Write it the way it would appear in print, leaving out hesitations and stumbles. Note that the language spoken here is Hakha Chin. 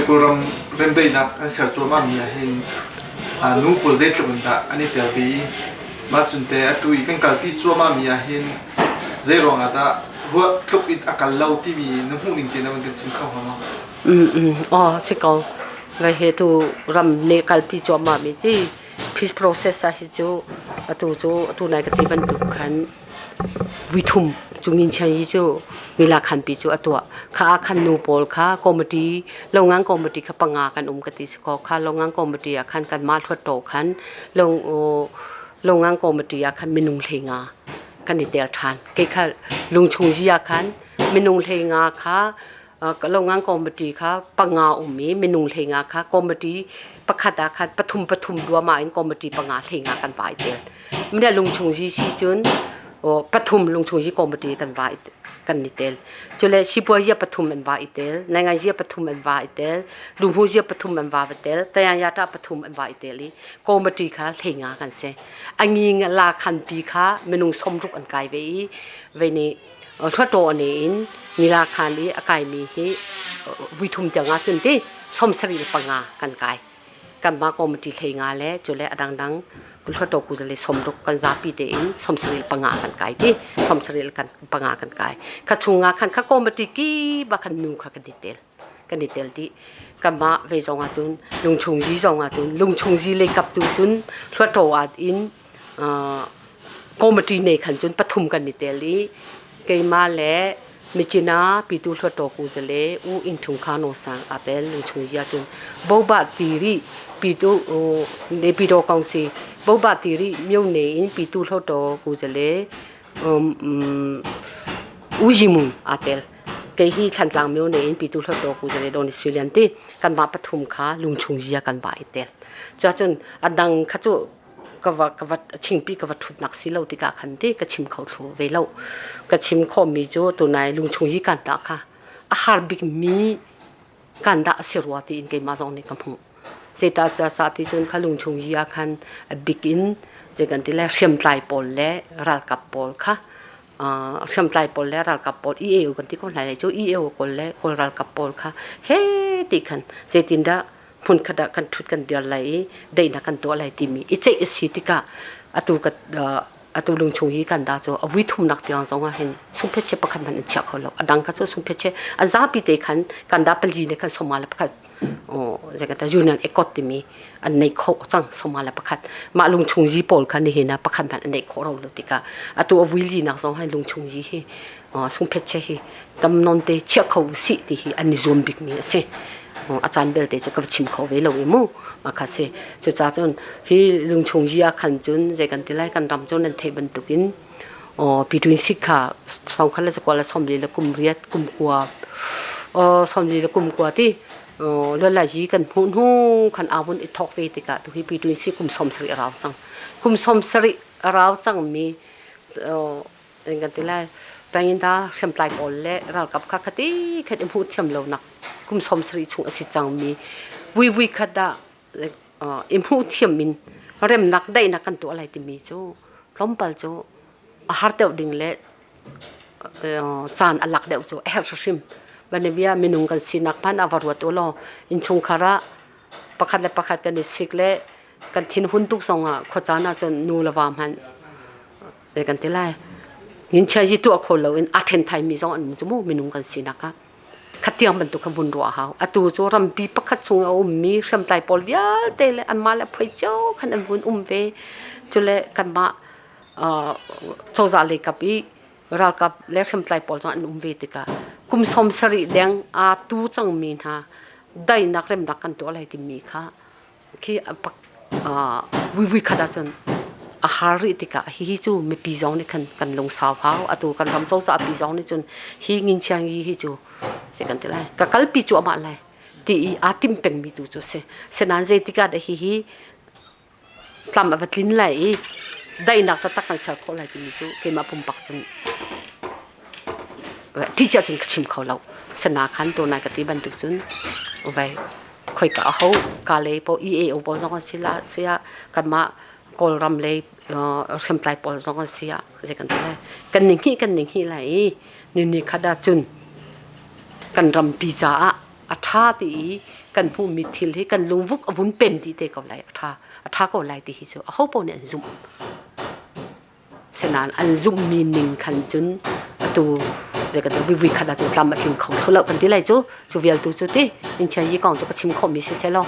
Kawlram remdaihnak an ser cuahmah mi ahhin nu pawl zeitluk in dah an i tel ve i mah cun teh atu i kan kalpi cuahmah mi ahhin zei ruangah dah ruah tluk in a kal lo timi na hmuh ning te na van kan chim kho hnga maw? Aw si ko. Vai he tu ram nih kalpi cuahmah mi ti peace process ah hi cu atu cu atu nai ka ti bantuk khan Vuithum cu nginchan hi cu mila khanpi cu a tuah. Kha ah khan nu pawl kha committee longang committee kha panga kan um ka ti si kaw kha longang committee ah khan kanmah hluattaw khan longang committee ah khan minung 15 kan i tel ṭhan. Kei kha lungchung zi ah khan minung 15 kha longang committee kha panga um i minung 15 kha committee pakhat ah khan pathum pathum duahmah in committee panga 15 kan vai tel. Mine lungchung zi si cun pathum lungchung zi committee kan va kan i tel. Cule sipuai zia pathum an va i tel, naingai zia pathum an va i tel, lunghu zia pathum an va va tel, tayanyata pathum an va i tel i committee kha 15 kan si. Angi la khan pi kha minung 60 an kai ve i ve ni hluataw ne in nila khan i a kaimi hi vuithum tiang ah cun ti 75 kan kai. Kanmah committee 15 le cule a dangdang hluataw kuzale 60 kan zapi tein 75 kan kai ti 75 kan kai. Kha chungah khan kha committee ki ba khan nu kha kan i tel. Kan i tel dih. Kanmah ve zong ah cun lungchung zi zong ah cun lungchung zi lei kap tu cun hluataw ah in committee ne khan cun pathum kan i tel i keimah le Myitkyina Pitu Hluttaw kuzale U Inn Thung Kha Naw Sang aa tel lungchung zia cun Boba Tiri Pitu Naypyidaw Council Boba Tiri myone in Pitu Hluttaw kuzale U Yi Mun aa tel. Kei hi Thantlang myone in Pitu Hluttaw kuzale Dawni Sui Lian ti kanmah pathum kha lungchung zia kan va i tel. Cuacun a dang kha cu ka va ka va chingpi ka va ṭhutnak si lo tikah khan ti ka chim kho thlu ve lo. Ka chim khawhmi cu tunai lungchung hi kan dah kha a har bikmi kan dah a si rua tiin keimah zong nih ka hmuh. Zeicah ca ti cun kha lungchung hi ah khan a bik in zei kan ti lai hriamtlai pawl le ralkap pawl kha hriamtlai pawl le ralkap pawl EAO kan ti ko hna lai cu EAO pawl le Kawl ralkap pawl kha he ti khan zeitindah hmunkhat ah kan ṭhut kan dir lai i daihnak kan tuah lai timi i ceih a si tikah atu ka atu lungchung hi kan da cu a vui thumnak tiang zong ah hin sungphetche pakhat hmanh an chia kho lo. A dang kha cu sungphetche a zapi te khan kan da pali ne khan soma le pakhat zeikata union accord timi an nei kho cang soma le pakhat. Mah lungchung ji pawl kha nihin ah pakhat hmanh an nei kho ro lo tikah atu a vui li nak zong hin lungchung ji hi sungphetche hi tam non te chia kho si ti hi an i zuam bik mi a si. A caan belte cu ka va chim kho ve lo i mu. Mah kha si. Cucaah cun hi lungchung yi ah khan cun zei kan ti lai, kan ram cu nan theih bantukin Pitwin sik kha songkhat le zakua le sawmli le kum riat kum kua sawmli le kum kua ti luan yi kan hmuh hnu khan aa vun i thawk ve tikah tuhi Pitwin sik kum 70 a rau cang. Kum 70 a rau cangmi kan ti lai tangin ta hriamtlai pawl le ralkap kha khati khat i hmuh thiam lonak kum 70 chung a si cangmi vui khat ah i hmuh thiam in remnak daihnak kan tuah lai timi cu tlawmpal cu a har deuh ding le caan a lak deuh cu a herh hrimhrim. Banabia minung kan sinak hmanh ah va ruat u law innchungkhar ah pakhat le pakhat kan i sik le kan thinhun tuk zongah khuacaan ahcun nu le va hmanh Zei kan ti lai? Nginchia hi tuah kho loin aa ṭhen thaimi zong an um cu mu minung kan sinak ah. Khatiang bantuk kha vun ruah hau. Atu cu rampi pakhat chung a ummi hriamtlai pawl vialte le anmah le phoi cio khan an vun um ve. Cule kanmah cozah lei kap i ralkap le hriamtlai pawl zong an um ve tikah kum 70 deng aa tu cangmi hna daihnak remnak kan tuah lai timi kha khi vui khat ahcun a har rih tikah hihi cu mipi zong nih khan kan lungsau hau. Atu kan ram cozah pi zong nih cun hi nginchiang yi hi cu zei kan ti lai, ka kalpi cuahmah lai ti i aa tim pengmi tu cu si. Sinain zeitikah dah hihi tlam a va tlin lai i daihnak taktak kan ser khawh lai timi cu keimah pumpak cun ṭih cun ka chim kho lo. Sana khan tunai ka ti bantuk cun vai khoika a ho ka lei paoh EAO pawl zong an si la siah kanmah Kawlram lei hriamtlai pawl zong an si ah zei kan ti lai, kan ning hi kan ning hi lai i ni ni khat ah cun kan rampi caah. A ṭha ti i kan hmuhmi thil hi kan lungvuk a vun pem dih te ko lai. A ṭha, a ṭha ko lai ti hi cu aho paoh nih an zumh. Senain an zumhmi ning khan cun atu zei kan vui khat ah cun tlam a tling kho thlu lo kan ti lai cu. Cu vial tu cu ti in chia yi kong cu ka chim khawhmi si seh law.